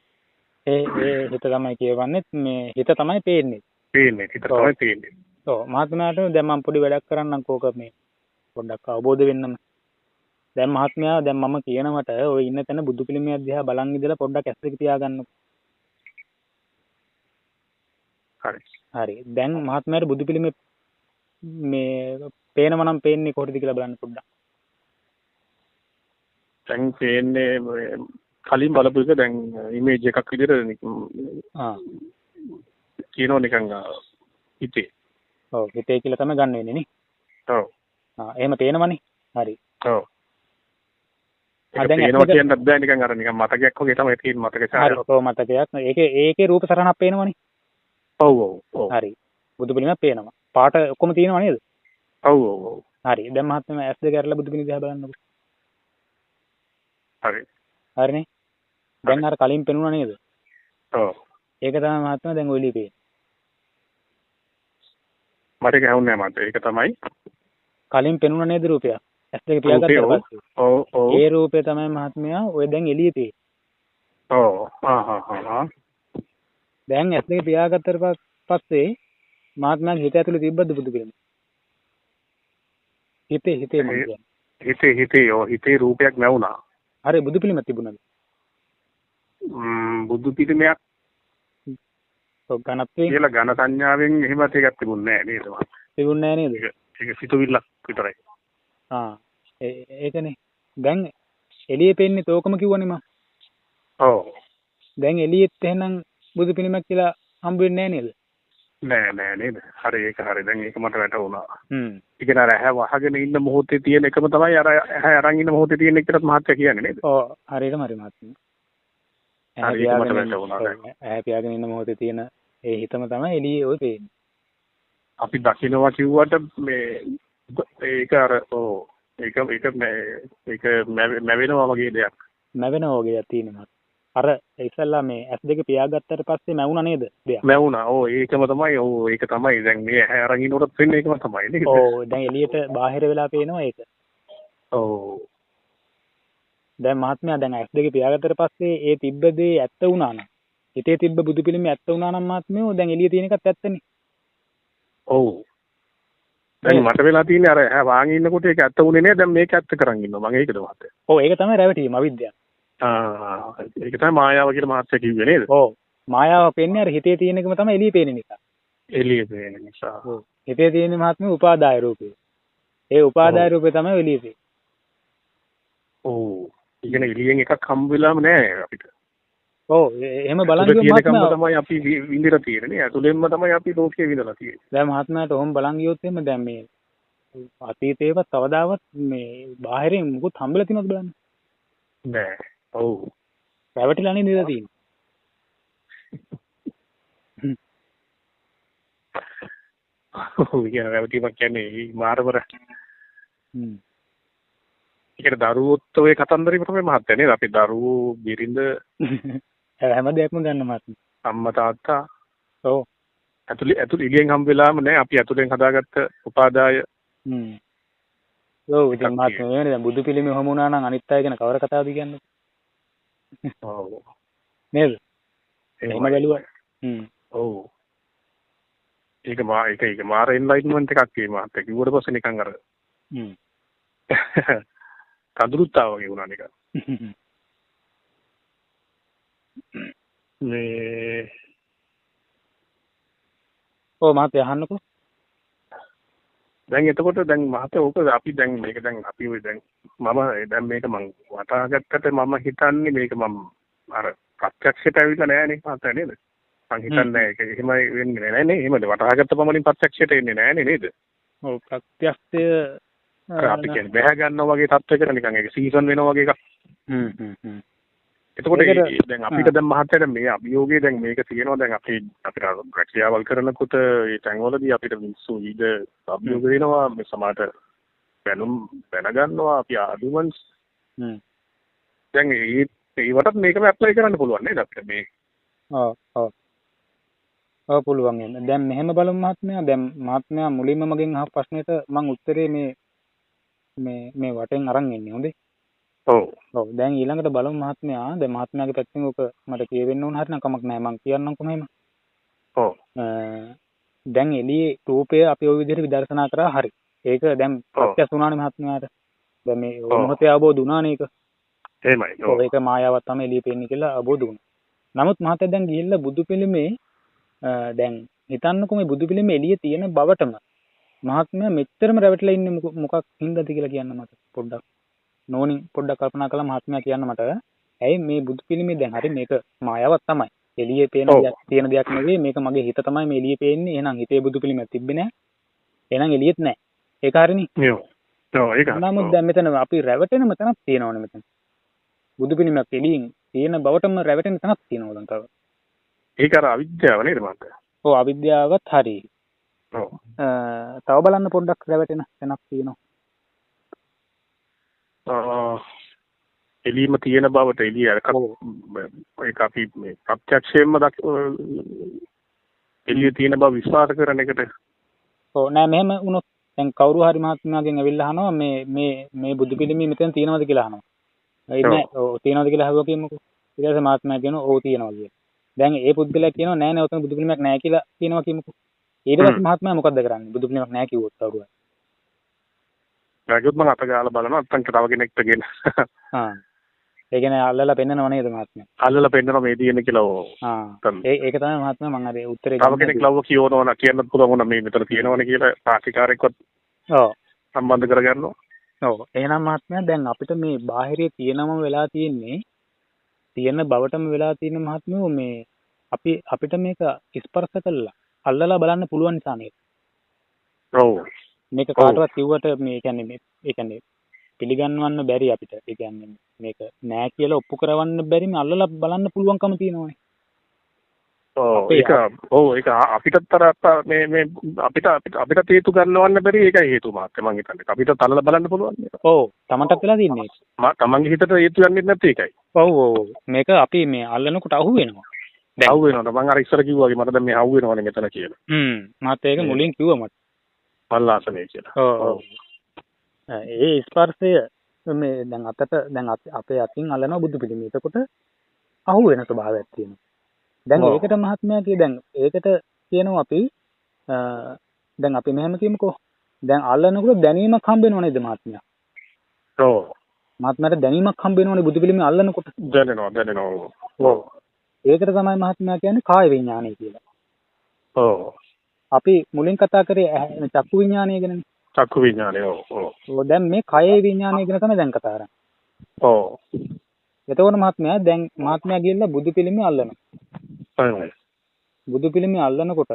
ඒ ඒ හිත තමයි කියවන්නේ මේ හිත තමයි පේන්නේ. පේන්නේ හිත තමයි පේන්නේ. ඔව් මහත්මයාට දැන් මම පොඩි වැඩක් කරන්නම්කෝ ඕක මේ පොඩ්ඩක් අවබෝධ වෙන්නම. දැන් මහත්මයා දැන් මම කියනවට ඔය ඉන්න තැන බුදු පිළිමයක් දිහා බලන් ඉඳලා පොඩ්ඩක් ඇස් දෙක තියාගන්නකෝ. හරි. හරි. දැන් මහත්මයාට බුදු පිළිමේ මේ පේනව නම් පේන්නේ කොහෙද කියලා බලන්න පොඩ්ඩක්. දැන් පේන්නේ කලින් බලපු එක දැන් ඉමේජ් එකක් විදිහට කියනවා නිකන් හිතේ. ඔව් හිතේ කියලා තමයි ගන්න වෙන්නේ නේ. ඔව්. එහෙම පේනවනේ. හරි. ඔව්. ඒක පේනවා කියන්නත් බෑ නිකන් අර නිකන් මතකයක් වගේ තමයි තියෙන මතක ඡායාව. හරි ඔව් මතකයක්. ඒකේ ඒකේ රූප සරහනක් පේනවනේ. ඔව් ඔව් ඔව්. හරි. බුදු පිළිමයක් පේනවා. පාට ඔක්කොම තියෙනව නේද? ඔව් ඔව් ඔව්. හරි. දැන් මහත්මයා ඇස් දෙක අරලා බුදු පිළිම දිහා බලන්නකෝ. හරි. හරිනේ. දැන් අර කලින් පෙනුණා නේද? ඔව්. ඒක තමයි මහත්මයා දැන් ඔය එළියේ පේන්නේ. මට ඒක ඇහුන්නේ නෑ මට. ඒක තමයි කලින් පෙනුණා නේද රූපයක්? ඇස් දෙක පියාගත්තට පස්සේ. ඔව් ඔව්. ඒ රූපය තමයි මහත්මයා ඔය දැන් එළියේ පේන්නේ. ඔව්. ආ හා හා. දැන් ඇස් දෙක පියාගත්තට පස්සේ මහත්මයාගේ හිත ඇතුලේ තිබ්බද බුදු පිළිම? හිතේ හිතේ මම කියන්නේ. හිතේ හිතේ ඔව් හිතේ රූපයක් නැවුණා. හරි බුදු පිළිමක් තිබුණාද? බුදු පිළිමයක් ඔව් ඝනත්වයෙන් කියලා ඝන සංඥාවෙන් එහෙමත් එකක් තිබුණේ නෑ නේද මහත්මයා? තිබුණේ නෑ නේද? ඒක සිතුවිල්ලක් විතරයි. ආ ඒකනේ. දැන් එළියේ පෙන්නේ තෝකම කිව්වනේ මම. ඔව්. දැන් එළියෙත් එහෙනම් බුදු පිළිමයක් කියලා හම්බ වෙන්නේ නෑ නේද? නෑ නෑ නේද? හරි ඒක හරි. දැන් ඒක මට වැටහුණා. ඒ කියන්නේ අර ඇහැ වහගෙන ඉන්න මොහොතේ තියෙන එකම තමයි අර ඇහැ අරන් ඉන්න මොහොතේ තියෙන එක කියලාත් මහත්තයා කියන්නේ නේද? ඔව් හරියටම හරි මහත්මයා. හරි ඒක මට වැටහුණා දැන්. ඇහැ පියාගෙන ඉන්න මොහොතේ තියෙන ඒ හිතම තමයි එළියේ ඔය පේන්නේ. අපි දකින්නවා කිව්වට මේ ඒක අර ඔව් ඒක ඒක ඒක මැවෙනවා වගේ දෙයක්. මැවෙනවා වගේ දෙයක් තියෙනවා. අර ඉස්සල්ලා මේ ඇස් දෙක පියාගත්තට පස්සේ මැවුණා නේද දෙයක්? මැවුණා. ඔව් ඒකම තමයි. ඔව් ඒක තමයි. දැන් මේ ඇහැ අරන් ඉන්නකොටත් වෙන්නේ ඒකම තමයි නේද? ඔව් දැන් එළියට බාහිර වෙලා පේනවා ඒක. ඔව්. දැන් මහත්මයා දැන් ඇස් දෙක පියාගත්තට පස්සේ ඒ තිබ්බ දේ ඇත්ත වුණා නම් හිතේ තිබ්බ බුදු පිළිමේ ඇත්ත වුණා නම් මහත්මයෝ දැන් එළියේ තියෙන එකත් ඇත්තනේ. ඔව්. දැන් මට වෙලා තියෙන්නේ අර ඇහැ වාන් ඉන්නකොට ඒක ඇත්ත වුණේ නෑ. දැන් මේක ඇත්ත කරන් ඉන්නවා. මම ඒකද මහත්තයා. ඔව් ඒක තමයි රැවටීම අවිද්‍යාව. ඒක තමයි මායාව කියලා මහත්තයා කිව්වේ නේද? ඔව්. මායාව පෙන්නේ අර හිතේ තියෙන එකම තමයි එළියේ පේන නිසා. එළියේ පේන නිසා. ඔව්. හිතේ තියෙන මහත්මයා උපාදාය රූපය. ඒ උපාදාය රූපය තමයි එළියේ පේන්නේ. ඔව්. ඒ කියන්නේ එළියෙන් එකක් හම්බ වෙලාම නෑ අපිට. ඔව් එහෙම බලන් ගියොත් මහත්මයා තමයි අපි විඳිලා තියෙන්නේ නේ. ඇතුලෙන්ම තමයි අපි ලෝකේ විඳලා තියෙන්නේ. දැන් මහත්මයාට ඔහොම බලන් ගියොත් එහෙම දැන් මේ අතීතේවත් කවදාවත් මේ බාහිරින් මුකුත් හම්බෙලා තියෙනවද බලන්න. නෑ. ඔව්. රැවටිලා නේද ඉඳලා තියෙන්නේ. ඔව් කියන රැවටීමක් කියන්නේ මාරවර. ඒ කියන්නේ දරුවොත් ඔය කතන්දරේම තමයි මහත්තයා නේද? අපි දරුවෝ බිරිඳ හැම දෙයක්ම ගන්න මහත්මයා. අම්මා තාත්තා. ඔව්. ඇතුලේ ඇතුලේ එළියෙන් හම්බ වෙලාම නෑ අපි ඇතුලෙන් හදාගත්ත උපාදාය. හ්ම්. ඔව් ඉතින් මහත්මයා වෙන්නේ දැන් බුදු පිළිමේ ඔහොම වුණා නම් අනිත් අය ගැන කවර කතාවද කියන්නේ? ඔව්. නේද? එහෙම බැලුවා. හ්ම්. ඔව්. ඒක මා ඒක ඒක මාර එන්ලයිට්මන්ට් එකක් ඒ මහත්තයා කිව්වට පස්සේ නිකන් අර හ්ම්. කඳුළුත් ආවා වගේ වුණා නිකන්. මේ ඔව් මහත්තයා අහන්නකෝ. දැන් එතකොට දැන් මහත්තයා ඕක අපි දැන් මේක දැන් අපි ඔය දැන් මම දැන් මේක මං වටහා ගත්තට මම හිතන්නේ මේක මං අර ප්‍රත්‍යක්ෂයට ඇවිල්ලා නෑනේ මහත්තයා නේද? මං හිතන්නේ ඒක එහෙමයි වෙන්නේ නෑ නේ. එහෙමද වටහා ගත්ත පමණින් ප්‍රත්‍යක්ෂයට එන්නේ නෑනේ නේද? ඔව් ප්‍රත්‍යක්ෂය අපි කියන්නේ බැහැ ගන්නවා වගේ තත්ත්වයකට නිකන් ඒක සීසන් වෙනවා වගේ එකක්. හ්ම් හ්ම් හ්ම්. එතකොට දැන් අපිට දැන් මහත්තයාට මේ අභියෝගය දැන් මේක තියෙනවා දැන් අපි අපිට රැකියාවල් කරනකොට ඒ තැන්වලදී අපිට මිනිස්සු ඊද අභියෝග වෙනවා මේ සමහරට බැනුම් බැන ගන්නවා අපි ආගියුමන්ට්ස්. හ්ම්. දැන් ඒ ඒවටත් මේකම ඇප්ලයි කරන්න පුළුවන් නේද අපිට මේ? ඔව් ඔව්. ඔව් පුළුවන් එන්න. දැන් මෙහෙම බලමු මහත්මයා. දැන් මහත්මයා මුලින්ම මගෙන් අහපු ප්‍රශ්නෙට මං උත්තරේ මේ මේ මේ වටෙන් අරන් එන්නේ හොඳේ. ඔව්. ඔව් දැන් ඊළඟට බලමු මහත්මයා. දැන් මහත්මයාගේ පැත්තෙන් ඔක මට කියවෙන්න ඕන හරිනම් කමක් නෑ මං කියන්නම්කො මෙහෙම. ඔව්. දැන් එළියේ රූපය අපි ওই විදිහට විදර්ශනා කරා හරි. ඒක දැන් ප්‍රත්‍යක්ෂ වුණානේ මහත්මයාට. දැන් මේ මොහොතේ අවබෝධ වුණානේ ඒක. එහෙමයි. ඔව් ඒක මායාවක් තමයි එළියේ පේන්නේ කියලා අවබෝධ වුණා. නමුත් මහත්තයා දැන් ගිහිල්ලා බුදු පිළිමේ දැන් හිතන්නකෝ මේ බුදු පිළිමේ එළියේ තියෙන බවටම මහත්මයා මෙච්චරම රැවටිලා ඉන්නේ මොකක් හින්දාද කියලා කියන්න මට පොඩ්ඩක්. නෝනින් පොඩ්ඩක් කල්පනා කළා මහත්මයා කියන්න මට. ඇයි මේ බුදු පිළිමේ දැන් හරි මේක මායාවක් තමයි. එළියේ පේන දෙයක් තියෙන දෙයක් නෙවෙයි මේක මගේ හිත තමයි මේ එළියේ පේන්නේ. එහෙනම් හිතේ බුදු පිළිමයක් තිබ්බේ නෑ. එහෙනම් එළියෙත් නෑ. ඒක හරිනේ. ඔව්. ඔව් ඒක. නමුත් දැන් මෙතන අපි රැවටෙනම තැනක් තියෙනවනේ මෙතන. බුදු පිළිමයක් එළියෙන් තියෙන බවටම රැවටෙන තැනක් තියෙනවා දැන් තව. ඒක අර අවිද්‍යාව නේද මහත්තයා? ඔව් අවිද්‍යාවත් හරි. ඔව්. තව බලන්න පොඩ්ඩක් රැවටෙන තැනක් තියෙනවා. එළියම තියෙන බවට එළිය අර ඒක අපි මේ ප්‍රත්‍යක්ෂයෙන්ම එළිය තියෙන බව විශ්වාස කරන එකට. ඔව් නෑ මෙහෙම වුණොත් දැන් කවුරු හරි මහත්මයාගෙන් ඇවිල්ලා අහනවා මේ මේ මේ බුදු පිළිමේ මෙතන තියෙනවද කියලා අහනවා. ඒ නෑ ඔව් තියෙනවද කියලා අහුවා කියමුකෝ. ඊට පස්සේ මහත්මයා කියනවා ඔව් තියෙනවා කියලා. දැන් ඒ පුද්ගලයා කියනවා නෑ නෑ ඔතන බුදු පිළිමයක් නෑ කියලා කියනවා කියමුකෝ. ඊට පස්සේ මහත්මයා මොකද්ද කරන්නේ? බුදු පිළිමයක් නෑ කිව්වොත් කවුරු හරි. නෑ මං අත ගාලා බලනවා නැත්තම් තව කෙනෙක්ට ගෙන. ආ. ඒ කියන්නේ අල්ලලා පෙන්නනව නේද මහත්මයා? අල්ලලා පෙන්නනවා මේ තියෙන කියලා ඔව්. ආ. ඒක තමයි මහත්මයා මං අර උත්තරේ තව කෙනෙක් ලව්ව කියවනවා නම් කියන්නත් පුළුවන් වුණා මේ මෙතන තියෙනවනේ කියලා සාක්ෂිකාරයෙක්වත් ඔව් සම්බන්ධ කරගන්නවා. ඔව්. එහෙනම් මහත්මයා දැන් අපිට මේ බාහිරයේ තියෙනම වෙලා තියෙන්නේ තියෙන බවටම වෙලා තියෙන මහත්මයෝ මේ අපි අපිට මේක ස්පර්ශ කළා අල්ලලා බලන්න පුළුවන් නිසා නේද? ඔව්. මේක කාටවත් කිව්වට මේ කියන්නේ මේ ඒ කියන්නේ පිළිගන්වන්න බැරි අපිට. ඒ කියන්නේ මේක නෑ කියලා ඔප්පු කරවන්න බැරි මේ අල්ලලා බලන්න පුළුවන්කම තියෙනවනේ. ඔව් ඒක ඔව් ඒක අපිටත් අර මේ මේ අපිට අපිට අපිට හේතු ගන්නවන්න බැරි ඒකයි හේතුව මහත්තයා මං හිතන්නේ. අපිට අල්ලලා බලන්න පුළුවන් මේක. ඔව් තමන්ටත් වෙලා තින්නේ ඒක. මා තමන්ගේ හිතට හේතු යන්නේ නැති ඒකයි. ඔව් ඔව් මේක අපි මේ අල්ලනකොට අහු වෙනවා. දැන් අහු වෙනවා. මං අර ඉස්සර කිව්වා වගේ මට දැන් මේ අහු වෙනවනේ මෙතන කියලා. හ්ම් මහත්තයා ඒක මුලින් කිව්වා මට. පල්ලාසනේ කියලා. ඔව් ඔව්. ඒ ස්පර්ශය මේ දැන් අතට දැන් අපේ අතින් අල්ලනවා බුදු පිළිමේ. එතකොට අහු වෙන ස්වභාවයක් තියෙනවා. දැන් ඒකට මහත්මයා කිය දැන් ඒකට කියනවා අපි දැන් අපි මෙහෙම කියමුකෝ. දැන් අල්ලනකොට දැනීමක් හම්බ වෙනව නේද මහත්මයා? ඔව්. මහත්මයාට දැනීමක් හම්බ වෙනවනේ බුදු පිළිමේ අල්ලනකොට. දැනෙනවා දැනෙනවා. ඔව්. ඒකට තමයි මහත්මයා කියන්නේ කාය විඥානය කියලා. ඔව්. අපි මුලින් කතා කරේ චක්කු විඥානය ගැනනේ. චක්කු විඥානය ඔව් ඔව්. ඔව් දැන් මේ කය විඥානය ගැන තමයි දැන් කතා කරන්නේ. ඔව්. එතකොට මහත්මයා දැන් මහත්මයා ගිහිල්ලා බුදු පිළිමේ අල්ලනවා. හරියි. බුදු පිළිමේ අල්ලනකොට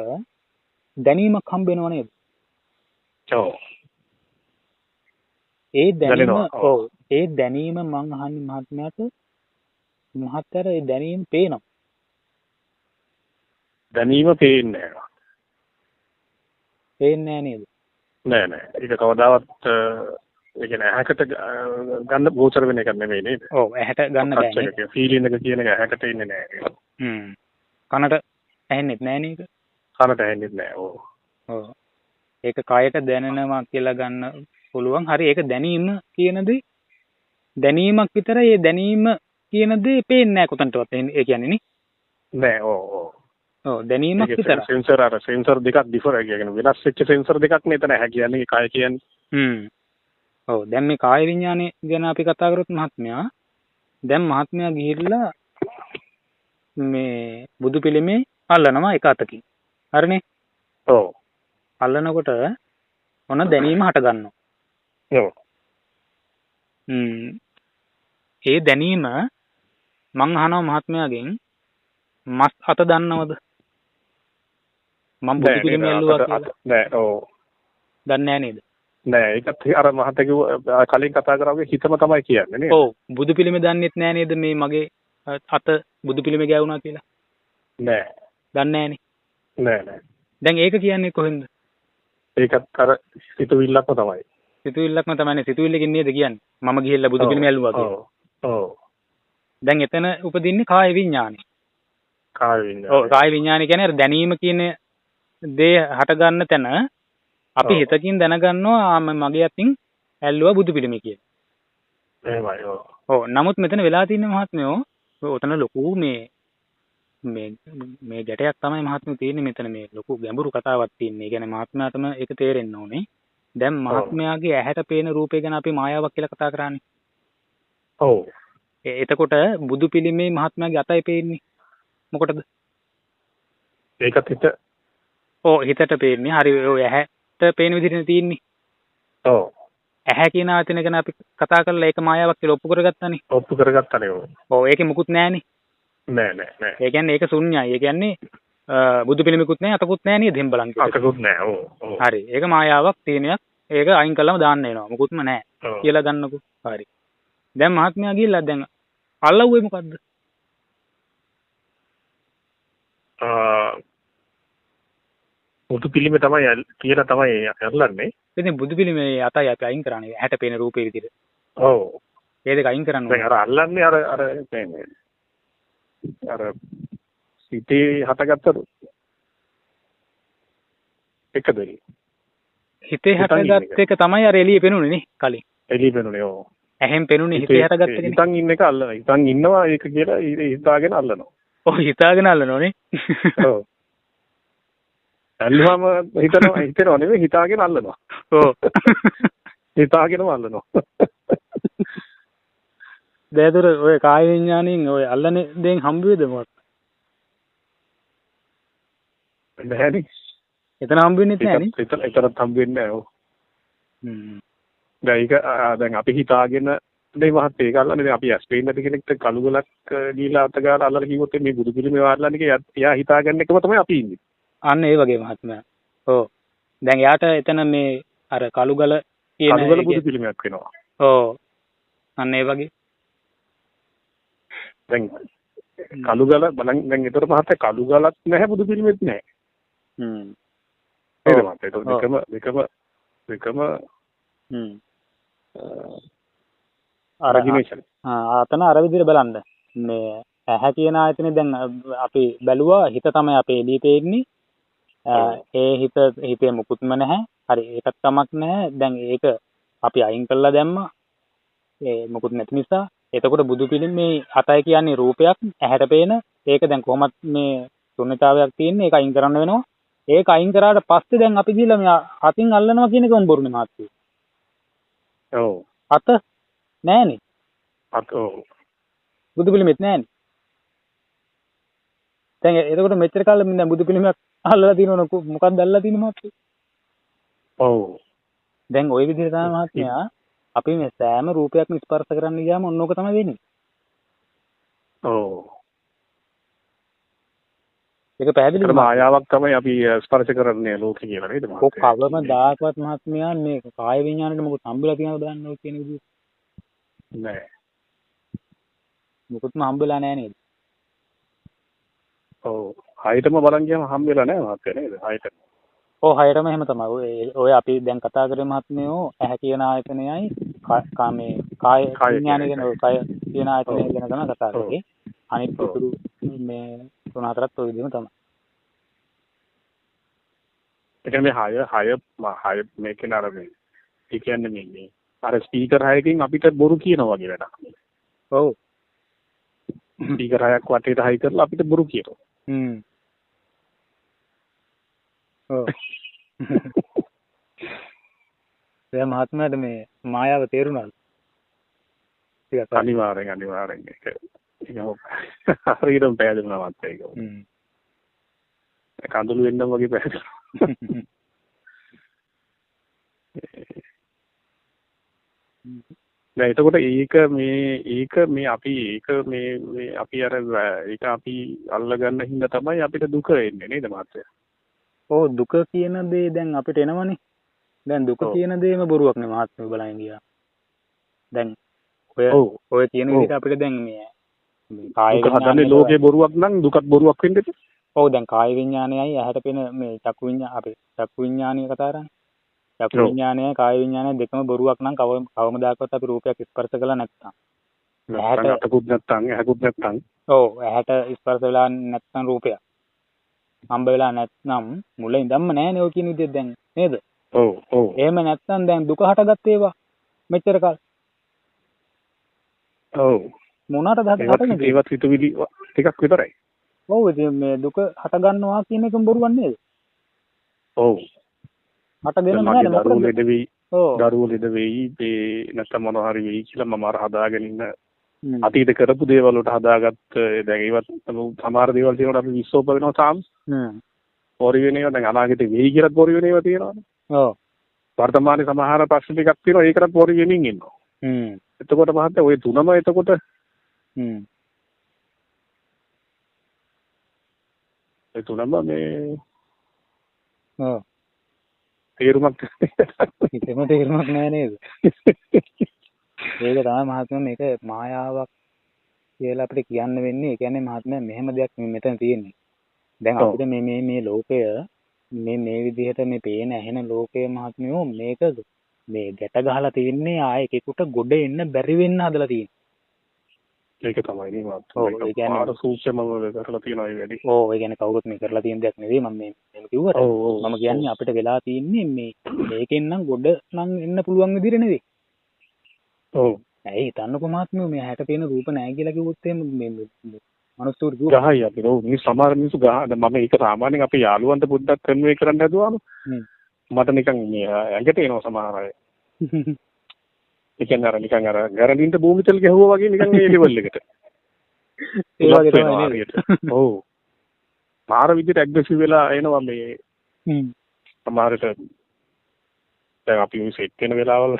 දැනීමක් හම්බ වෙනව නේද? ඔව්. ඒ දැනීම ඔව් ඒ දැනීම මං අහන්නේ මහත්මයාට මහත්තයාට ඒ දැනීම පේනවා. දැනීම පේන්නේ නෑ. පේන්නේ නෑ නේද? නෑ නෑ. ඒක කවදාවත් ඒ කියන්නේ ඇහැකට ගන්න ගෝචර වෙන එකක් නෙමෙයි නේද? ඔව් ඇහැට ගන්න බෑ නේ. ෆීලිං එක කියන එක ඇහැකට එන්නේ නෑ. කනට ඇහෙන්නෙත් නෑ නේද? කනට ඇහෙන්නෙත් නෑ. ඔව්. ඔව්. ඒක කයට දැනෙනවා කියලා ගන්න පුළුවන්. හරි ඒක දැනීම කියන දේ දැනීමක් විතරයි. ඒ දැනීම කියන දේ පේන්නේ නෑ කොතනටවත්. ඒ කියන්නේ නේ. නෑ ඔව් ඔව්. ඔව් දැනීමක් විතරයි. සෙන්සර් අර සෙන්සර් දෙකක් ඩිෆර් කියන්නේ වෙනස් වෙච්ච සෙන්සර් දෙකක් නේ එතන ඇහැ කියන්නේ කය කියන්නේ. ඔව් දැන් මේ කාය විඥානය ගැන අපි කතා කරොත් මහත්මයා දැන් මහත්මයා ගිහිල්ලා මේ බුදු පිළිමේ අල්ලනවා එක අතකින්. හරිනේ? ඔව්. අල්ලනකොට ඔන්න දැනීම හට ගන්නවා. ඔව්. ඒ දැනීම මං අහනවා මහත්මයාගෙන් මස් අත දන්නවද? මං බුදු පිළිමේ ඇල්ලුවා කියලා. නෑ ඔව්. දන්නේ නෑ නේද? නෑ ඒකත් අර මහත්තයා කිව්ව කලින් කතා කරා වගේ හිතම තමයි කියන්නේ නේද? ඔව් බුදු පිළිමේ දන්නෙත් නෑ නේද මේ මගේ අත බුදු පිළිමේ ගෑවුණා කියලා? නෑ. දන්නේ නෑනේ. නෑ නෑ. දැන් ඒක කියන්නේ කොහෙන්ද? ඒකත් අර සිතුවිල්ලක්ම තමයි. සිතුවිල්ලක්ම තමයිනේ. සිතුවිල්ලකින් නේද කියන්නේ මම ගිහිල්ලා බුදු පිළිමේ ඇල්ලුවා කියලා. ඔව් ඔව්. දැන් එතන උපදින්නේ කාය විඥානය. කාය විඥානය. ඔව් කාය විඥානය කියන්නේ අර දැනීම කියන දේ හට ගන්න තැන අපි හිතකින් දැනගන්නවා මගේ අතින් ඇල්ලුවා බුදු පිළිමේ කියලා. එහෙමයි ඔව්. ඔව් නමුත් මෙතන වෙලා තියෙන්නේ මහත්මයෝ ඔතන ලොකු මේ මේ මේ ගැටයක් තමයි මහත්මයෝ තියෙන්නේ මෙතන මේ ලොකු ගැඹුරු කතාවක් තියෙන්නේ. ඒ කියන්නේ මහත්මයාටම ඒක තේරෙන්න ඕනේ. දැන් මහත්මයාගේ ඇහැට පේන රූපය ගැන අපි මායාවක් කියලා කතා කරානේ. ඔව්. එතකොට බුදු පිළිමේ මහත්මයාගේ අතයි පේන්නේ. මොකටද? ඒකත් හිත. ඔව් හිතට පේන්නේ. හරි ඔය ඇහැට පේන විදිහටනේ තියෙන්නේ. ඔව්. ඇහැ කියන ආයතන ගැන අපි කතා කරලා ඒක මායාවක් කියලා ඔප්පු කරගත්තානේ. ඔප්පු කරගත්තානේ ඔව්. ඔව් ඒකේ මුකුත් නෑනේ. නෑ නෑ නෑ. ඒ කියන්නේ ඒක ශුන්‍යයි. ඒ කියන්නේ බුදු පිළිමකුත් නෑ අතකුත් නෑ නේද? එහෙම බලන් කිව්වොත්. අතකුත් නෑ. ඔව් ඔව්. හරි. ඒක මායාවක් තියෙනයක්. ඒක අයින් කළාම දාන්න වෙනවා. මුකුත්ම නෑ කියලා ගන්නකෝ. හරි. දැන් මහත්මයා ගිහිල්ලා දැන් අල්ලවුවේ මොකද්ද? බුදු පිළිමේ තමයි කියලා තමයි අල්ලන්නේ. ඉතින් බුදු පිළිමේ අතයි අපි අයින් කරන්නේ ඇහැට පේන රූපේ විදිහට. ඔව්. ඒ දෙක අයින් කරන්න ඕනේ. දැන් අර අල්ලන්නේ අර අර මේ අර සිතේ හටගත්ත එකද? හිතේ හටගත්ත එක තමයි අර එළියේ පෙනුනේ නේ කලින්. එළියේ පෙනුනේ ඔව්. ඇහෙන් පෙනුනේ හිතේ හටගත්ත එකනේ. හිතන් ඉන්න එක අල්ලනවා. හිතන් ඉන්නවා ඒක කියලා හිතාගෙන අල්ලනවා. ඔව් හිතාගෙන අල්ලනෝනේ. ඔව්. ඇල්ලුවාම හිතනවා හිතෙනව නෙවෙයි හිතාගෙන අල්ලනවා. ඔව්. හිතාගෙනම අල්ලනවා. දැන් ඔය කාය විඥාණයෙන් ඔය අල්ලන දේෙන් හම්බ වේද මොකක්ද? නෑනේ. එතන හම්බ වෙන්නෙත් නෑනේ. එතන එතනත් හම්බ වෙන්නේ නෑ ඔව්. දැන් ඒක දැන් අපි හිතාගෙන මේ මහත් ඒක අල්ලන්නේ දැන් අපි ඇස් පේන්නේ නැති කෙනෙක්ට කළු ගලක් ගිහිලා අත ගාලා අල්ලලා කිව්වොත් මේ බුදු පිළිමේ අල්ලන්නේ කියලා එයා හිතාගන්න එකම තමයි අපි ඉන්නේ. අන්න ඒ වගේ මහත්මයා. ඔව්. දැන් එයාට එතන මේ අර කළු ගල කියන කළු ගල බුදු පිළිමයක් වෙනවා. ඔව්. අන්න ඒ වගේ. දැන් කළු ගල බලන් දැන් ඒතර මහත්තයා කළු ගලක් නැහැ බුදු පිළිමෙත් නැහැ. නේද මහත්තයා? ඒක දෙකම දෙකම දෙකම අර අතන අර විදිහට බලන්න. මේ ඇහැ කියන ආයතනේ දැන් අපි බැලුවා හිත තමයි අපේ එළිය පේන්නේ. ඒ හිත හිතේ මුකුත්ම නැහැ. හරි ඒකත් කමක් නැහැ. දැන් ඒක අපි අයින් කළා දැම්මා. ඒ මුකුත් නැති නිසා. එතකොට බුදු පිළිමේ අතයි කියන්නේ රූපයක් ඇහැට පේන. ඒක දැන් කොහොමත් මේ ශුන්‍යතාවයක් තියෙන්නේ. ඒක අයින් කරන්න වෙනවා. ඒක අයින් කරාට පස්සේ දැන් අපි ගිහලා මේ අතින් අල්ලනවා කියන එකම බොරුනේ මහත්තයෝ. ඔව්. අත නෑනේ. අත ඔව්. බුදු පිළිමෙත් නෑනේ. දැන් එතකොට මෙච්චර කාලෙ දැන් බුදු පිළිමයක් අල්ලලා තියෙනවනේ මොකක්ද අල්ලලා තියෙන්නේ මහත්තයෝ? ඔව්. දැන් ওই විදිහට තමයි මහත්මයා අපි මේ සෑම රූපයක්ම ස්පර්ශ කරන්න ගියාම ඔන්න ඕක තමයි වෙන්නේ. ඔව්. ඒක පැහැදිලිද? මායාවක් තමයි අපි ස්පර්ශ කරන්නේ ලෝකේ කියලා නේද මහත්තයා? ඔව් කවමදාකවත් මහත්මයා මේ කාය විඥානෙට මොකද හම්බෙලා තියෙනවද බලන්න ඔය කියන විදිහට. නෑ. මොකුත්ම හම්බෙලා නෑ නේද? ඔව්. හයටම බලන් ගියාම හම්බෙලා නෑ මහත්තයා නේද? හයටම. ඔව් හයටම එහෙම තමයි. ඔය අපි දැන් කතා කරේ මහත්මයෝ ඇහැ කියන ආයතනයයි මේ කාය විඥානය ගැන ඔය කය කියන ආයතනය ගැන තමයි කතා කරේ. අනිත් ඉතුරු මේ තුන හතරත් ඔය විදිහම තමයි. ඒ කියන්නේ මේ හය හය මේ කියන අර මේ ඒ කියන්නේ මේ අර ස්පීකර් හයකින් අපිට බොරු කියනවා වගේ වැඩක්. ඔව්. ස්පීකර් හයක් වටේට හයි කරලා අපිට බොරු කියනවා. හ්ම්. ඔව්. දැන් මහත්මයාට මේ මායාව තේරුණාද? ටිකක් අනිවාර්යෙන් අනිවාර්යෙන් ඒක ඒක හරියටම පැහැදිලිවම මත් ඒක. හ්ම්. කඳුළු වෙන්නම වගේ පැහැදිලි. දැන් එතකොට ඒක මේ අපි ඒක මේ මේ අපි අර ඒක අපි අල්ලගන්න හින්දා තමයි අපිට දුක එන්නේ නේද මහත්තයා? ඔව් දුක කියන දේ දැන් අපිට එනවනේ. දැන් දුක කියන දේම බොරුවක් නේ මහත්මයා බලන් ගියා. දැන් ඔය ඔය කියන විදිහට අපිට දැන් මේ කාය විඥානය ලෝකේ බොරුවක් නම් දුකත් බොරුවක් වෙන්න එපා. ඔව් දැන් කාය විඥානයයි ඇහැට පෙනෙන මේ චක්කු විඥාන අපේ චක්කු විඥානය කතා කරන්නේ. චක්කු විඥානයයි කාය විඥානයයි දෙකම බොරුවක් නම් කවමදාකවත් අපි රූපයක් ස්පර්ශ කළා නැත්තම්. ඇහැට අතකුත් නැත්තම් ඇහැකුත් නැත්තම්. ඔව් ඇහැට ස්පර්ශ වෙලා නැත්තම් රූපයක්. හම්බ වෙලා නැත්නම් මුල ඉඳන්ම නෑනේ ඔය කියන විදිහට දැන් නේද? ඔව් ඔව්. එහෙම නැත්තම් දැන් දුක හටගත්ත ඒවා මෙච්චර කල්. ඔව්. මොනකටද හටගන්නේ? ඒවත් හිතුවිලි ටිකක් විතරයි. ඔව් ඉතින් මේ දුක හට ගන්නවා කියන එකම බොරුවක් නේද? ඔව්. හටගෙන නෑනේ මොකද? දරුවෝ ලෙඩ වෙයි. ඔව්. දරුවෝ ලෙඩ වෙයි, මේ නැත්තම් මොනවා හරි වෙයි කියලා මම අර හදාගෙන ඉන්න අතීත කරපු දේවල් වලට හදාගත්ත දැන් ඒවත් සමහර දේවල් තියෙනකොට අපි විශ්වෝප වෙනවා තාම. පොරි වෙන ඒවා දැන් අනාගතේ වෙයි කියලාත් පොරි වෙන ඒවා තියෙනවානේ. ඔව්. වර්තමානයේ සමහර ප්‍රශ්න ටිකක් තියෙනවා ඒකටත් පොරි වෙමින් ඉන්නවා. එතකොට මහත්තයා ඔය තුනම එතකොට ඒ තුනම මේ ඔව් තේරුමක් කිසිම තේරුමක් නෑ නේද? ඒක තමයි මහත්මයා මේක මායාවක් කියලා අපිට කියන්න වෙන්නේ. ඒ කියන්නේ මහත්මයා මෙහෙම දෙයක් මෙතන තියෙන්නේ. දැන් අපිට මේ මේ මේ ලෝකය මේ මේ විදිහට මේ පේන ඇහෙන ලෝකය මහත්මයෝ මේක මේ ගැට ගහලා තියෙන්නේ ආයෙ එකෙකුට ගොඩ එන්න බැරි වෙන්න හදලා තියෙන්නේ. ඒක තමයි නේ මහත්මයා. ඔව් ඒ කියන්නේ ආර සූක්ෂමව කරලා තියෙන අය වැඩි. ඔව් ඒ කියන්නේ කවුරුත් මේ කරලා තියෙන දෙයක් නෙවෙයි මම මේ මෙහෙම කිව්වට. මම කියන්නේ අපිට වෙලා තියෙන්නේ මේ මේකෙන් නම් ගොඩ නම් එන්න පුළුවන් විදිහට නෙවෙයි. ඔව්. ඇයි හිතන්නකෝ මහත්මයෝ මේ ඇහැට පේන රූප නැහැ කියලා කිව්වොත් එහෙම මේ මිනිස්සු කිව්වා ගහයි අපි. ඔව් මේ සමහර මිනිස්සු ගහ. දැන් මම ඒක සාමාන්‍යයෙන් අපේ යාළුවන්ට පොඩ්ඩක් කන්වේ කරන්න හදුවාම මට නිකන් මේ ඇඟට එනවා සමහර අය. ඒ කියන්නේ අර නිකන් අර ගැරන්ඩින්ට භූමි තෙල් ගැහුවා වගේ නිකන් මේ ලෙවල් එකට. ඒ වගේ තමයි නේද? ඔව්. මාර විදිහට ඇග්‍රෙසිව් වෙලා එනවා මේ. සමහරට දැන් අපි මේ සෙට් වෙන වෙලාවල්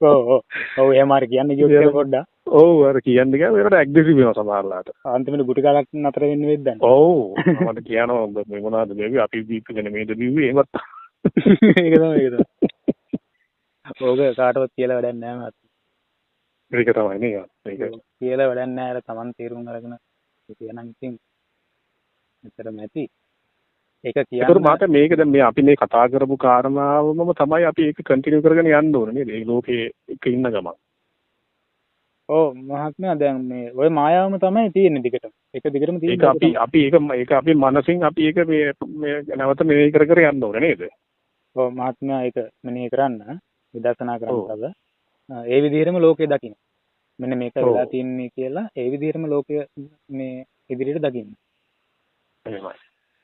ඔව් ඔව් ඔව් එහෙම හරි කියන්න ගියොත් ඒක පොඩ්ඩක්. ඔව් අර කියන්න ගියාම ඒකට ඇග්‍රෙසිව් වෙනවා සමහරලාට. අන්තිමට ගුටි කාලක් නතර වෙන්න වෙද්ද දැන්. ඔව් මට කියනවා මේ මොනවද මේ අපි බීප් එක නෙමෙයිද බිව්වේ එහෙමත්. ඒක තමයි ඒක තමයි. ඕක කාටවත් කියලා වැඩක් නෑ මහත්තයා. ඒක තමයි නේ ඒක. කියලා වැඩක් නෑ අර Taman තේරුම් අරගෙන හිටියනම් ඉතින් ඇත්තටම ඇති. ඒක කියන්න. ඒතර මහත්තයා මේක දැන් මේ අපි මේ කතා කරපු කාරණාවම තමයි අපි ඒක කන්ටිනියු කරගෙන යන්න ඕනේ නේද? ඒ ලෝකේ එක ඉන්න ගමන්. ඔව් මහත්මයා දැන් මේ ඔය මායාවම තමයි තියෙන්නේ දිගටම. ඒක දිගටම තියෙන්නේ. ඒක අපි අපි ඒක ඒක අපි මනසින් අපි ඒක මේ මේ නැවත මෙනෙහි කර කර යන්න ඕනේ නේද? ඔව් මහත්මයා ඒක මෙනෙහි කරන්න විදර්ශනා කරන්න තව ඒ විදිහටම ලෝකය දකින්න. මෙන්න මේක වෙලා තින්නේ කියලා ඒ විදිහටම ලෝකය මේ ඉදිරියට දකින්න. එහෙමයි.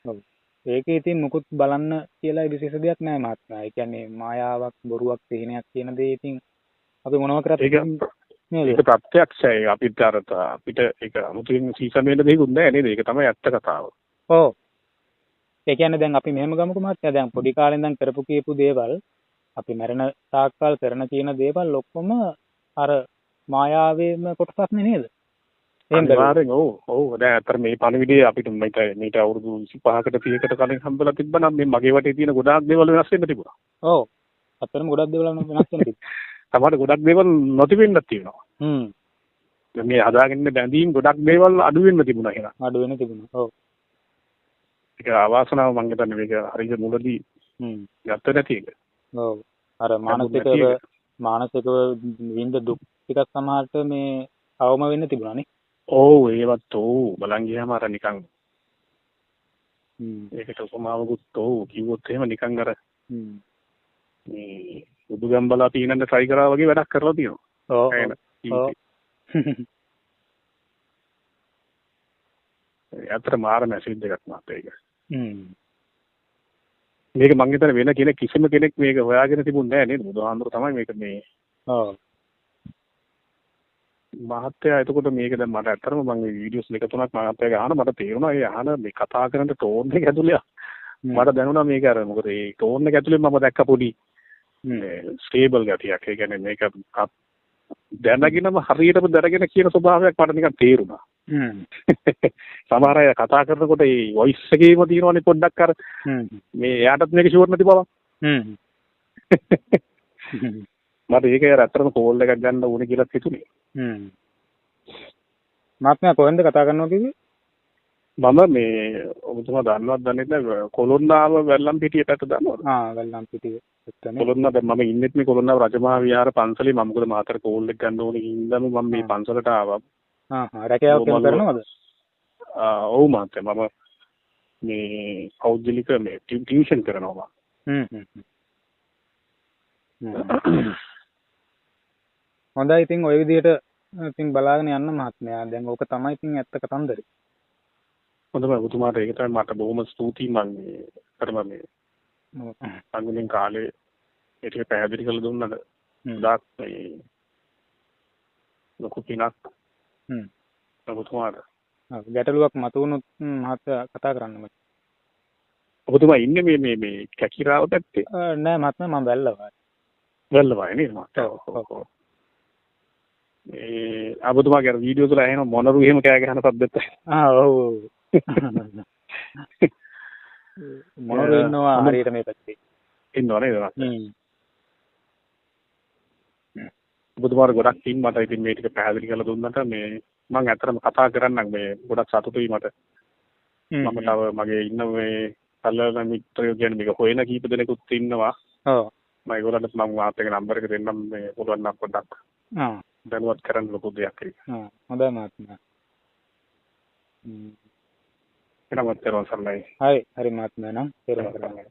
ඔව්. ඒකේ ඉතින් මොකුත් බලන්න කියලා විශේෂ දෙයක් නෑ මහත්මයා. ඒ කියන්නේ මායාවක්, බොරුවක්, සිහිනයක් කියන දේ ඉතින් අපි මොනව කරත් ඒක නේද? ඒක ප්‍රත්‍යක්ෂයි. අපිට අර අපිට ඒක අමුතුවෙන් සීසන් වෙන්න දෙයක්වත් නෑ නේද? ඒක තමයි ඇත්ත කතාව. ඔව්. ඒ කියන්නේ දැන් අපි මෙහෙම ගමුකෝ මහත්මයා. දැන් පොඩි කාලේ ඉඳන් කරපු කියපු දේවල් අපි මැරෙන තාක්කල් කරන කියන දේවල් ඔක්කොම අර මායාවේම කොටසක් නේ නේද? එහෙම අනිවාර්යෙන් ඔව් ඔව්. දැන් අතර මේ පණිවිඩය අපිට මීට අවුරුදු 25කට 30කට කලින් හම්බෙලා තිබ්බනම් මේ මගේ වටේ තියෙන ගොඩාක් දේවල් වෙනස් වෙන්න තිබුණා. ඔව්. අතරම ගොඩක් දේවල් වෙනස් වෙන්න තිබුණා. සමහරට ගොඩක් දේවල් නොතිබෙන්නත් තියෙනවා. දැන් මේ හදාගෙන ඉන්න බැඳීම් ගොඩක් දේවල් අඩු වෙන්න තිබුණා එහෙනම්. අඩු වෙන්න තිබුණා. ඔව්. ඒක අවාසනාව මං හිතන්නේ මේක හරියට මුලදී ගත්ත නැති එක. ඔව්. අර මානසිකව විඳ දුක් ටිකක් සමහරට මේ අවම වෙන්න තිබුණා නේ. ඔව් ඒවත් ඔව් බලන් ගියාම අර නිකන් ඒකට උපමාවකුත් ඔව් කිව්වොත් එහෙම නිකන් අර මේ උඩුගම් බලා පීනන්න try කරා වගේ වැඩක් කරලා තියෙනවා. ඔව්. ඔව්. අතර මාර මැසේජ් එකක් මාත් ඒක. මේක මං හිතන්නේ වෙන කෙනෙක් කිසිම කෙනෙක් මේක හොයාගෙන තිබුණ නෑ නේද? බුදුහාමුදුරු තමයි මේක මේ. ඔව්. මහත්තයා එතකොට මේක දැන් මට ඇත්තටම මං මේ වීඩියෝස් දෙක තුනක් මහත්තයාගේ අහන මට තේරුණා ඒ අහන මේ කතා කරන ටෝන් එක ඇතුලේ මට දැනුණා මේක අර මොකද ඒ ටෝන් එක ඇතුලේ මම දැක්ක පොඩි ස්ටේබල් ගතියක්. ඒ කියන්නේ මේක දැනගෙනම හරියටම දැනගෙන කියන ස්වභාවයක් මට නිකන් තේරුණා. සමහර අය කතා කරනකොට ඒ වොයිස් එකේම තියෙනවනේ පොඩ්ඩක් අර මේ එයාටත් මේක ෂුවර් නැති බවක්. මට ඒක අර ඇත්තටම කෝල් එකක් ගන්න ඕනේ කියලා හිතුනේ. මහත්මයා කොහෙන්ද කතා කරනවා කිව්වේ? මම මේ ඔබතුමා දන්නවද දන්නේ නැහැ කොළොන්නාව වැල්ලම්පිටිය පැත්ත දන්නවද? ආ වැල්ලම්පිටිය පැත්තනේ. කොළොන්නාව දැන් මම ඉන්නෙත් මේ කොළොන්නාව රජමහා විහාර පන්සලේ. මම මොකද මාතර කෝල් එක ගන්න ඕනේ හින්දාම මම මේ පන්සලට ආවා. ආ හා රැකියාවක් එහෙම කරනවද? ආ ඔව් මහත්තයා මම මේ පෞද්ගලික මේ ටියුෂන් කරනවා මම. හොඳයි ඉතින් ඔය විදිහට ඉතින් බලාගෙන යන්න මහත්මයා. දැන් ඕක තමයි ඉතින් ඇත්ත කතන්දරේ. හොඳයි ඔබතුමාට ඒක තමයි මට බොහොම ස්තුතියි. මම මේ කරම මේ අංගුලින් කාලේ ඒ ටික පැහැදිලි කරලා දුන්නට ගොඩාක් මේ ලොකු පිනක් ඔබතුමාට. ඔව් ගැටලුවක් මතුවුණොත් මහත්තයා කතා කරන්න මට. ඔබතුමා ඉන්නේ මේ මේ මේ කැකිරාව පැත්තේ? නෑ මහත්මයා මම වැල්ලවායි. වැල්ලවායි නේද මහත්තයා? ඔව් ඔව්. මේ ඔබතුමාගේ අර වීඩියෝස් වල ඇහෙන මොනරු එහෙම කෑ ගහන සද්දත්. ආ ඔව් ඔව්. මොනරු ඉන්නවා හරියට මේ පැත්තේ. ඉන්නවා නේද මහත්තයා? ඔබතුමාට ගොඩක් පිං මට ඉතින් මේ ටික පැහැදිලි කරලා දුන්නට මේ මං ඇත්තටම කතා කරන්නම් මේ ගොඩක් සතුටුයි මට. මම තව මගේ ඉන්න මේ කල්යාණ මිත්‍රයෝ කියන්නේ මේක හොයන කීප දෙනෙකුත් ඉන්නවා. ඔව්. මම ඒගොල්ලන්ට මම වාත් එක නම්බර් එක දෙන්නම් මේ පුළුවන් නම් පොඩ්ඩක්. ආ. දැනුවත් කරන්න ලොකු දෙයක් ඒක. ආ හොඳයි මහත්මයා. එහෙනම් තෙරුවන් සරණයි. හරි හරි මහත්මයා නම් තෙරුවන් සරණයි.